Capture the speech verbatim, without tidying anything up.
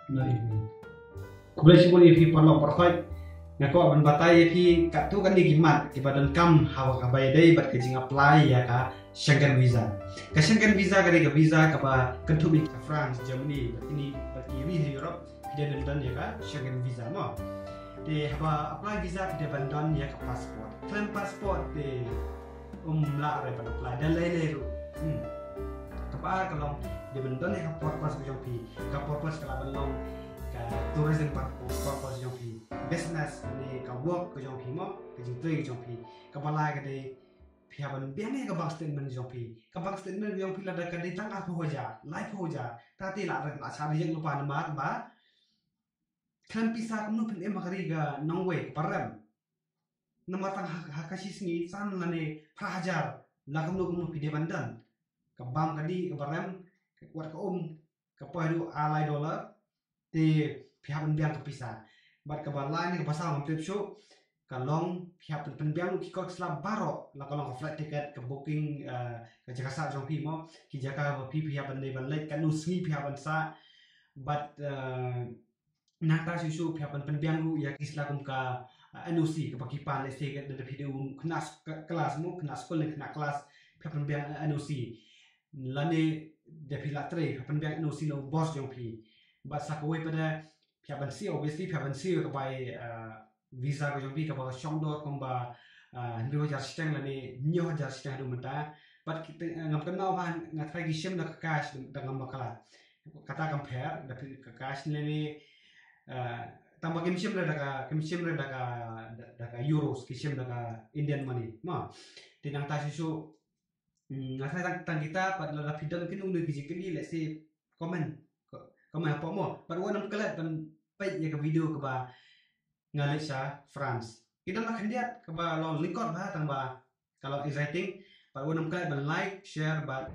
Good evening. Khublei shibun ïa phi paralok paralok. Nga kwah ban batai ïa phi katto katne ki mat kiba donkam ha kaba ïadei bad ka jing apply ïa ka Schengen visa. Ka Schengen visa ka dei ka visa kaba kynthup ïa ka France, Germany bad kine bad ki ri ha Europe. Phi dei ban don ïa ka Schengen visa mo. Te haba apply visa phi dei ban don ïa ka passport. Khlem passport te um lah re ban apply da lei lei ruh. Hmm. Kaba ar ka long dei ban don ïa ka purpose ka jong phi. Ka purpose ka lah ban long ka tourism purpose, purpose jong phi. Business ne ka work ka jong phi mo, ka jingtrei ka jong phi. Kaba lai ka dei phi hap ban biang ïa ka bank statement jong phi. Ka bank statement jong phi lada ka dei tang arphew hajar, laiphew hajar, ta te lah re, lah shah reject lypa namar ba khlem pisa kumno phin im ha ka ri ka nongwei ka parem. Namar tang ha, ha ka shi sngi san lane phra hajar la kumno kumno phi dei ban don. Ka bam ka dih ka parem, ka kwat ka um, ka poi haduh ar lai dollar, te phi hap ban biang ka pisa. Bad kaba lai ne kaba saw ngam tip shuh ka long phi hap ban pynbiang ki kot ki slap baroh, la ka long ka flight ticket, ka booking, eh, ka jaka sah jong phi mo, ki jaka ba phi, phi hap ban dei ban leit, katno sngi phi hap ban sah. Bad, eh, nangta shuh shuh phi hap ban pynbiang ruh ïa ki sla kum ka, eh, N O C kaba ki pan, let's say ka da phi dei u khynnah s-, ka-, klas mo, khynnah skul ne khynnah klas, phi hap pynbiang, eh, N O C. Lane da phi la trei, phi hap pynbiang N O C na u boss jong phi. Bad sa kawei pat de phi hap ban siew, obviously phi hap ban siew ka bai, eh, visa ka jong phi kaba shong dor kumba, eh, hynriew hajar shiteng lane hynñiew hajar shiteng haduh mynta. Bad kita, eh, ngam kynmaw ba nga tharai ki shim da ka cash da ngam bakla. Kata kam pher da phi ka cash lane, eh, tang ba kim shim re da ka, kim shim re da ka, da, da ka euros, ki shim da ka Indian money. Ma, te nangta shuh shuh, mm, nga tharai tang, tang kita pat lada phi don kino kino ki jingkylli, let's say comment, co-, comment hapoh mo. Bad wat nym klet ban peit ïa ka video kaba nga leit sha France. Ki don la khyndiat kaba long lyngkot bha tang ba ka long exciting. Bad wat nym klet ban like, share bad